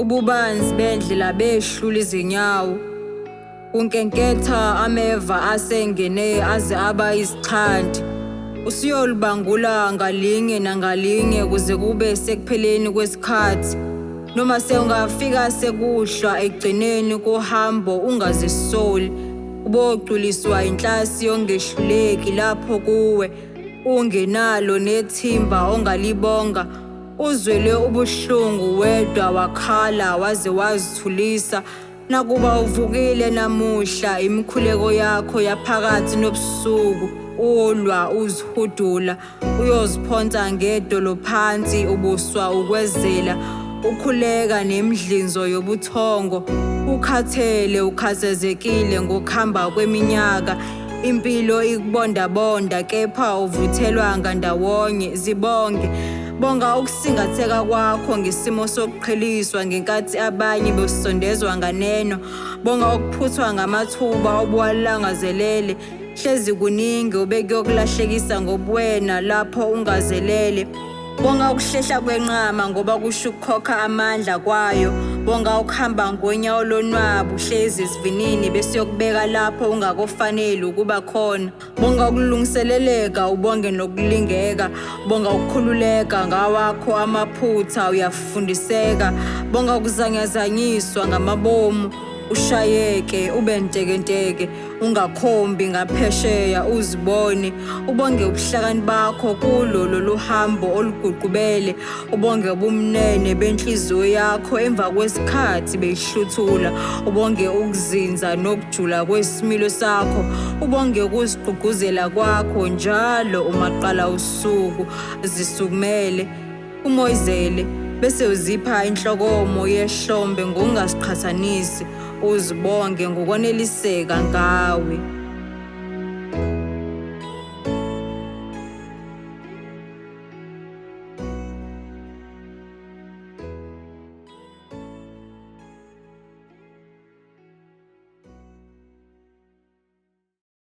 Ububanzi bendlela behlula izinyawo. Kunkenketha ameva asengene aze aba izixhanti. Usuyolibangula ngalinye nangalinye kuze kube sekupheleni kwesikhathi. Noma sewungafika sekuhlwa ekugcineni kohambo ungazisoli. Ubogculiswa inhlasi yongehluleki lapho kuwe ungenalo nethimba ongalibonga. Uzwele ubuhlungu wedwa wakhala waze wazithulisa. Nakuba uvukile namuhla imikhuleko yakho yaphakathi nobusuku ulwa uzihudula uyoziphonsa ngedolo phansi ubuswa ukwezela ukhuleka nemidlinzo yobuthongo ukhathele ukhathazekile ngokuhamba kweminyaka Impilo ikubondabonda kepha uvuthelwa ngandawonye. Zibonge. Bonga ukusingatheka kwakho ngesimo sokuqheliswa ngenkathi abanye besondezwa nganeno. Bonga ukuphuthwa ngamathuba obuwalangazelele. Hlezi kuningi obekuyokulahlekisa ngobuwena lapho ungazelele. Bonga ukuhlehla kwenqama ngoba kusho ukukhokha amandla kwayo. Bonga ukuhamba ngonyawo lonwabu hlezi esivinini bese yokubeka lapho ungakofaneli ukuba khona. Bonga ukulungiseleleka ubonge nokulingeka. Bonga ukukhululeka ngawakho amaphutha uyafundiseka. Bonga ukuzanyazanyiswa ngamabomu ushayeke ube ntekenteke. Ungakhombi ngaphesheya uzibone, ubonge ubuhlakani bakho kulo lolu hambo oluguqubele, ubonge ubumnene benhliziyo yakho emva kwesikhathi beyihluthula, ubonge ukuzinza nokujula kwesimilo sakho, ubonge ukuzigqugquzela kwakho njalo uma qala usuku, zisukumele. Umoyizele, bese uzipha inhlokomo yehlombe ngokungasiqhathanisi, uzibonge ngokwaneliseka ngawe.